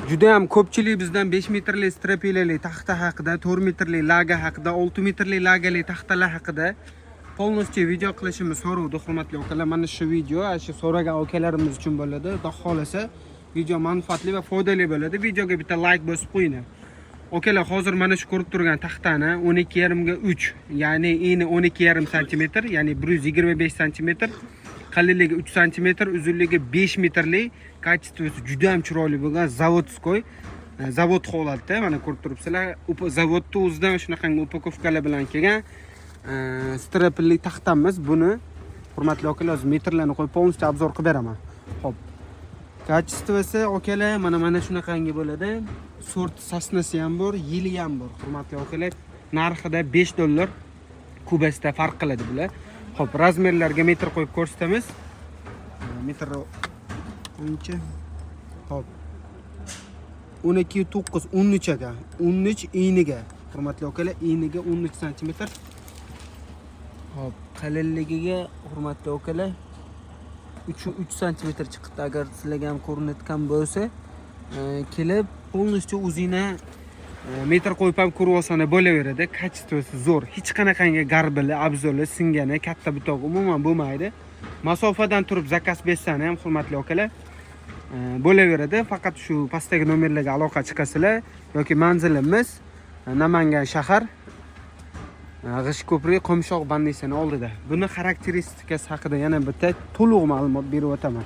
Juda ham ko'pchilik bizdan 5 metrli стропила li taxta haqida, 4 metrli лага haqida, 6 metrli лага li taxtalar haqida полностью video qilishimizni so'rovdi, hurmatli akalar. Mana shu video shu so'ragan akalarimiz uchun bo'ladi. Xudo xohlasa, video manfaatli va foydali bo'ladi. Videoga bitta like bosib qo'ying. Akalar, hozir mana shu ko'rib turgan taxtani 12,5 ga 3, ya'ni eni 12,5 santimetr, ya'ni 125 santimetr, qalinligi 3 santimetr, uzunligi 5 metrli, качество si juda ham chiroyli bo'lgan заводской, zavod holatda, mana ko'rib turibsizlar, zavodni o'zidan shunaqangi упаковка lar bilan kelgan стропил li taxtamiz. Buni, hurmatli akalar, hozir metrlarni qo'yib полностью обзор qilib beraman. Xo'p. Качество si, akalar, mana shunaqangi bo'ladi. Сорт сосна si ham bor, ели ham bor. Hurmatli akalar, narxida 5 dollar kubasida farq qiladi bular. Xo'p, размер larga metr qo'yib ko'rsatamiz. Metr bo'yicha. Xo'p. 12,9, 13 ekan. 13 eniga. Hurmatli akalar, eniga 13 santimetr. Xo'p, qalinligiga, hurmatli akalar, 3 santimetr chiqibdi. Agar sizlarga ham ko'rinayotgan bo'lsa, kelib полностью o'zingni metr qo'yib ham ko'rib olsang bo'laveradi. Качество si zo'r. Hech qanaqangi горб ili, обзор i, singani, katta butog'i umuman bo'lmaydi. Masofadan turib заказ bersang ham, hurmatli akalar, bo'laveradi. Faqat shu pastdagi nomerlarga aloqa chiqasizlar yoki manzilimiz Namangan shahar, G'isht ko'prik, Qo'mshoq больница sini oldida. Buni xarakteristikasi haqida yana bitta to'liq ma'lumot berib o'taman.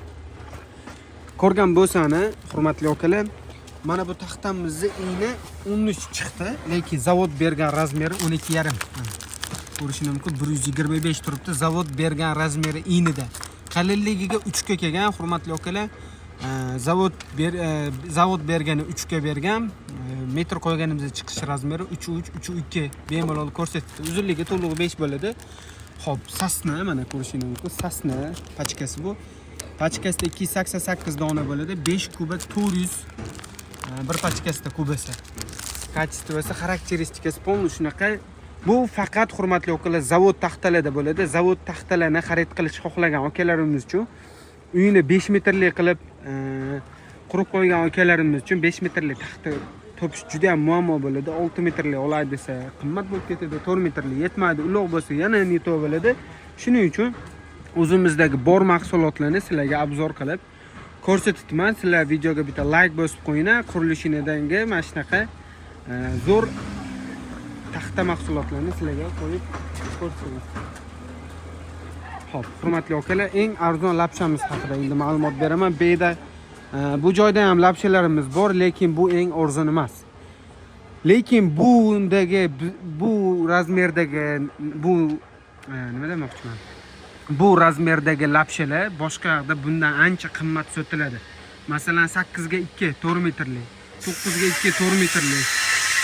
Ko'rgan bo'lsani, hurmatli akalar, mana bu taxtamizni eni 13 chiqdi, lekin zavod bergan размер i 12,5. Mana, ko'rishingiz mumkin, 125 turibdi zavod bergan размер i enida. Qalinligiga 3 ga kelgan, hurmatli akalar. Zavod bergani 3 ga bergan. Metr qo'yganimizda chiqish размер i 3 3, 3 2 bemalol ko'rsatdi. Uzunligi to'lig'i 5 bo'ladi. Xo'p, сосна, mana ko'rishingiz mumkin, сосна pachkasi bu. Pachkasida 288 dona bo'ladi. 5 kuba 400 bir pachkasida kubasi. Качество si, xarakteristikasi полный shunaqa. Bu faqat, hurmatli akalar, zavod taxtalarda bo'ladi. Zavod taxtalarni xarid qilish xohlagan akalarimiz uchun, uyini 5 metrli qilib qurib qo'ygan akalarimiz uchun 5 metrli taxta topish juda ham muammo bo'ladi. 6 metrli olay desa, qimmat bo'lib ketadi, 4 metrli yetmaydi, ulug' bo'lsa yana не то bo'ladi. Shuning uchun o'zimizdagi bor mahsulotlarni sizlarga обзор qilib ko'rsatibman. Sizlar videoga bitta like bosib qo'yinglar. Qurilishinidagi mana shunaqa zo'r taxta mahsulotlarni sizlarga qo'yib ko'rsataman. Xo'p, hurmatli akalar, eng arzon лапша miz haqida endi ma'lumot beraman. Bu yerda bu joyda ham лапша larimiz bor, lekin bu eng arzon emas. Lekin bundagi, bu размер dagi, bu nima demoqchiman? Bu размер dagi лапша lar boshqa yoqda bundan ancha qimmat sotiladi. Masalan, 8 ga 2 4 metrli, 9 ga 2 4 metrli,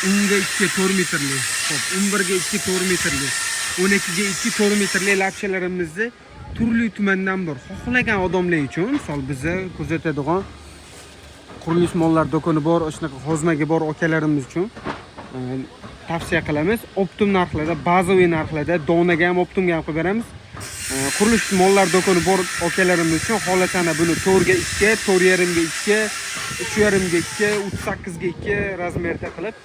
10 ga 2 4 metrli, xo'p, 11 ga 2 4 metrli, 12 ga 2 4 metrli лапша larimizni turli tumandan bor. Xohlagan odamlar uchun, misol, bizni kuzatadigan qurilish mollar do'koni bor, shunaqa xozmaga bor akalarimiz uchun tavsiya qilamiz. Оптом narxlarda, bazaviy narxlarda donaga ham, оптом ga ham qilib beramiz. Qurilish mollar do'koni bor akalarimiz uchun xohlasana buni 4 ga 2, 4,5 ga 2, 3,5 ga 2, 38 ga 2 размер da qilib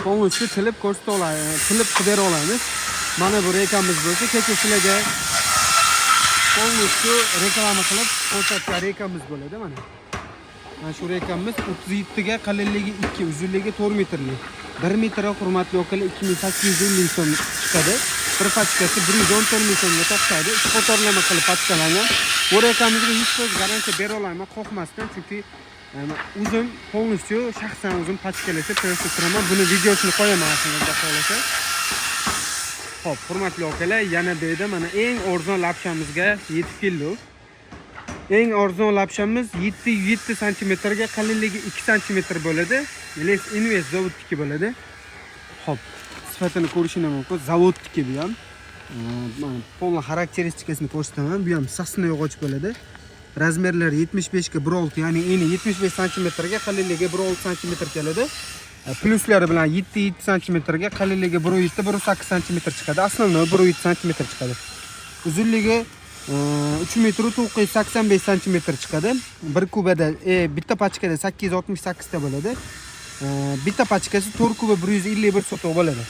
полностью tilib ko'rsata olamiz, tilib qilib bera olamiz. Mana bu рейка miz bo'lsa, kecha sizlarga полностью reklama qilib ko'rsatgan рейка miz bo'ladi mana. Mana shu рейка miz 37 ga, qalinligi 2, uzunligi 4 metrli. 1 metri, hurmatli akalar, 2850 so'm chiqadi. Bir pachkasi 114 ming so'mga to'xtaydi. Uch qatorlama qilib pachkalangan. Bu рейка mizga 100% garantiya bera olaman qo'rqmasdan, chunki o'zim полностью shaxsan o'zim pachkalashib ko'rsatib turaman. Buni videosini qo'yaman xudo xohlasa. Xo'p, hurmatli akalar, yana bu yerda mana eng arzon лапша mizga yetib keldik. Eng arzon лапша miz 7 7 santimetrga, qalinligi 2 santimetr bo'ladi. Les Invest zavodniki bo'ladi. Xo'p, sifatini ko'rishingiz mumkin. Zavodniki bu ham. Mana полный xarakteristikasini ko'rsataman. Bu ham сосна yog'och bo'ladi. Размер lari 75 ga 1,6, ya'ni eni 75 santimetrga, qalinligi 1,6 santimetr keladi. Plyuslari bilan 7 7 santimetrga, qalinligi 1,7, 1,8 santimetr chiqadi. Основной 1,7 santimetr chiqadi. Uzunligi 3 metr 985 santimetr chiqadi. Bir kubada bitta pachkada 868 ta bo'ladi. Bitta pachkasi 4 kuba 151 sotuq bo'ladi.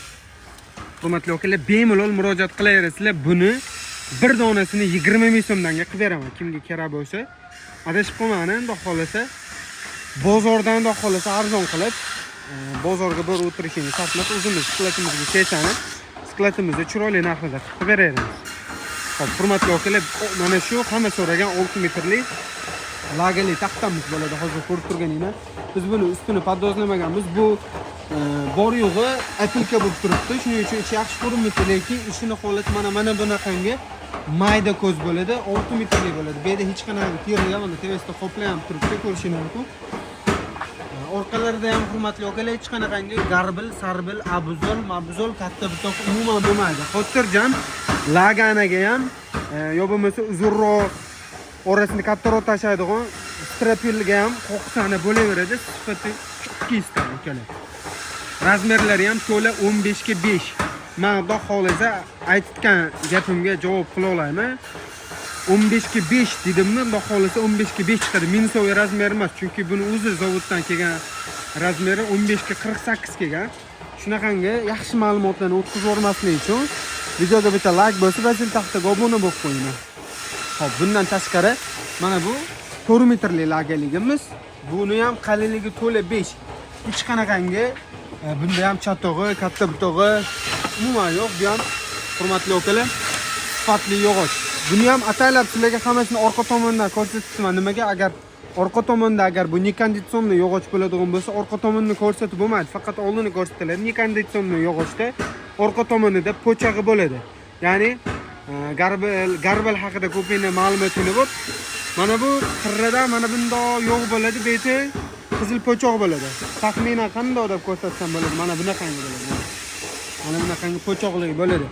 Hurmatli akalar, bemalol murojaat qilaverasizlar. Buni bir donasini 20 ming so'mdanga qilib beraman. Kimga kerak bo'lsa, adashib qolmagin, endi xohlasa bozordan xudo xohlasa arzon qilib, bozorga borib o'tirishingni shart emas. O'zimiz skladimizga kelsani, skladimizda chiroyli narxlarda qilib beraveramiz. Xo'p, hurmatli akalar, mana shu hamma so'ragan 6 metrli lagerli taxtamiz bo'ladi. Hozir ko'rib turganinglar. Biz buni ustini pardozlamaganmiz. Bu bor yo'g'i опилка bo'lib turibdi. Shuning uchun ichi yaxshi ko'rinmaydi, lekin ichini holati mana bunaqangi mayda ko'z bo'ladi, 6 metrli bo'ladi. Bu yerda hech qanaqa teri yo'q, mana tevasida qoplayam turibdi, ko'rishingiz mumkin. Orqalarida ham, hurmatli akalar, hech qanaqangi горбыль, сарбыль, обузол, mabuzol, katta bitoq umuman bo'lmaydi. Xotirjam laganaga ham yo bo'lmasa uzunroq orasini kattaroq tashlaydigan стропил ga ham qoqsani bo'laveradi. Sifati чёткий akalar. Размер lari ham to'la 15 ga 5. Man xudo xohlasa aytgan gapimga javob qila olaman. 15 ga 5 dedimmi, xudo xohlasa 15 ga 5 chiqadi. Минусовой размер emas, chunki buni o'zi zavoddan kelgan размер i 15 ga 48 kelgan. Shunaqangi yaxshi ma'lumotlarni o'tkazib yubormaslik uchun videoga bitta layk bosib, Vasil taxtaga obuna bo'lib qo'yinglar. Xo'p, bundan tashqari mana bu 4 metrli lagaligimiz. Buni ham qalinligi to'la 5. Hech qanaqangi bunda ham chatog'i, katta butog'i umuman yo'q. Bu ham, hurmatli akalar, sifatli yog'och. Buni ham ataylab sizlarga hammasini orqa tomondan ko'rsatibman. Nimaga? Agar orqa tomonda, agar bu некондиционный yog'och bo'ladigan bo'lsa, orqa tomonni ko'rsatib bo'lmaydi, faqat oldini ko'rsatiladi. Некондиционный yog'ochda orqa tomonida po'chag'i bo'ladi. Ya'ni горбыль haqida ko'pinglar ma'lumotinglar bor. Mana bu qirradan mana bundoq yo'q bo'ladi, beti qizil po'choq bo'ladi. Taxminan qandoq deb ko'rsatsam bo'ladi? Mana bunaqangi bo'ladi. Mana bunaqangi po'choqli bo'ladi.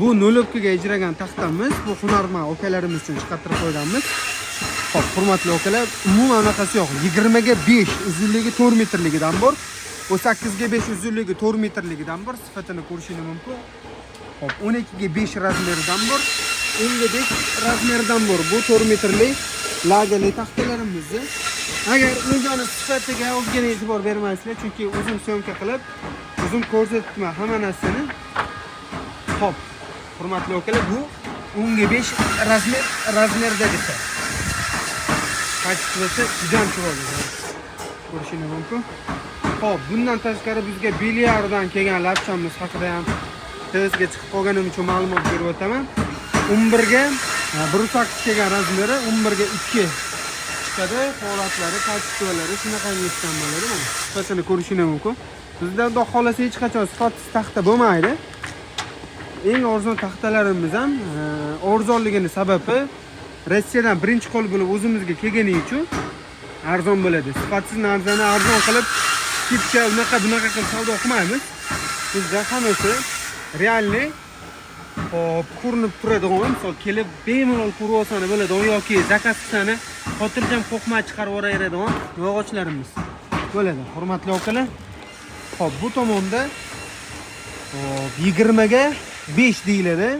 Bu нулёвка ga ijragan taxtamiz, bu hunarmand akalarimiz uchun chiqartirib qo'yganmiz. Xo'p, hurmatli akalar, umuman unaqasi yo'q. 20 ga 5 uzunligi 4 metrligidan bor. 18 ga 5 uzunligi 4 metrligidan bor. Sifatini ko'rishingiz mumkin. Xo'p, 12 ga 5 размер idan bor. 10 ga 5 размер idan bor. Bu 4 metrli lagerli taxtalarimizni agar o'zini sifatiga ozgina e'tibor bermaysizlar, chunki o'zim съёмка qilib, o'zim ko'rsatibman hamma narsani. Xo'p, hurmatli akalar, bu 10 ga 5 размер dagisi. Качество si juda ham chiroyli. Ko'rishingiz mumkin. Xo'p, bundan tashqari bizga bilyardan kelgan lapchamiz haqida ham TVsga chiqib qolganim uchun ma'lumot berib o'taman. 11 ga 1.8 kelgan размер i 11 ga 2 chiqadi. Holatlari, качество lari shunaqangi ishdan bo'ladi mana. Sifatini ko'rishingiz mumkin. Bizda xudo xohlasa hech qachon sifatsiz taxta bo'lmaydi. Eng arzon taxtalarimiz ham arzonligini sababi Rossiyadan birinchi qo'l bo'lib o'zimizga kelgani uchun arzon bo'ladi. Sifatsiz narsani arzon qilib, скидка unaqa bunaqa qilib savdo qilmaymiz. Bizda hammasi реальный, hop, ko'rinib turadigan, misol kelib bemalol ko'rib olsani bo'ladi yoki заказ qilsani xotirjam qo'rqmay chiqarib yuboraveradigan yog'ochlarimiz bo'ladi, hurmatli akalar. Xo'p, bu tomonda hop 20 ga 5 deyiladi.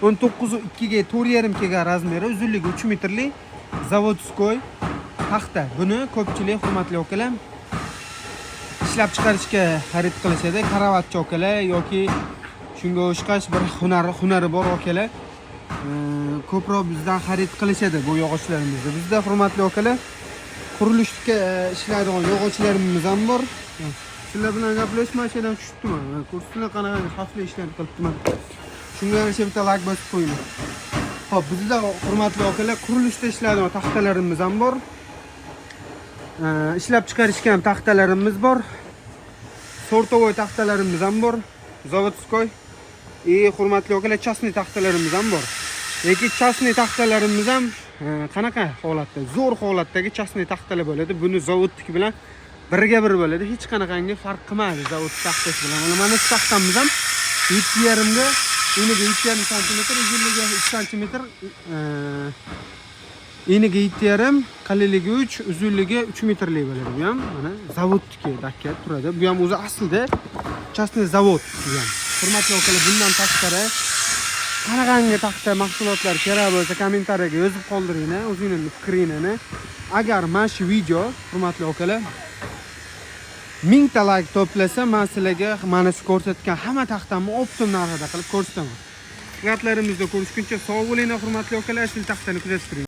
19 2 ga 4,5 kelgan размер i, uzunligi 3 metrli заводской taxta. Buni ko'pchilik, hurmatli akalar, ishlab chiqarishga xarid qilishadi. Karavotchi akalar yoki shunga o'xshash bir hunari bor akalar ko'proq bizdan xarid qilishadi bu yog'ochlarimizni. Bizda, hurmatli akalar, qurilishga ishlaydigan yog'ochlarimiz ham bor. Sizlar bilan gaplashib mashinadan tushibdiman. Ko'rsizlar, qanaqa xavfli ishlarni qilibdiman. Shunga yarasha bitta layk bosib qo'yinglar. Xo'p, bizda, hurmatli akalar, qurilishda ishlaydigan taxtalarimiz ham bor. Ishlab chiqarishga ham taxtalarimiz bor. Сортовой taxtalarimiz ham bor. Заводской. И hurmatli akalar, частный taxtalarimiz ham bor. Lekin частный taxtalarimiz ham qanaqa holatda? Zo'r holatdagi частный taxtalar bo'ladi. Buni zavodniki bilan birga bir bo'ladi. Hech qanaqangi farq qilmaydi zavod taxtasi bilan. Mana shu taxtamiz ham 7,5 ga eniga 7,5 santimetr, uzunligi 3 santimetr, eniga 7,5, qalinligi 3, uzunligi 3 metrlik bo'ladi. Bu ham mana zavodniki dakka turadi. Bu ham o'zi aslida частный zavod bu ham. Hurmatli akalar, bundan tashqari Qanaqangi taxta mahsulotlar kerak bo'lsa, kommentariyaga yozib qoldiringlar o'zinglarni fikringlarni. Agar mana shu video, hurmatli akalar, 1000 ta layk to'plasa, man sizlarga mana shu ko'rsatgan hamma taxtamni оптом narxida qilib ko'rsataman. Skladsalarimizda ko'rishguncha sog' bo'linglar, hurmatli akalar, Asl taxtani kuzatib turing.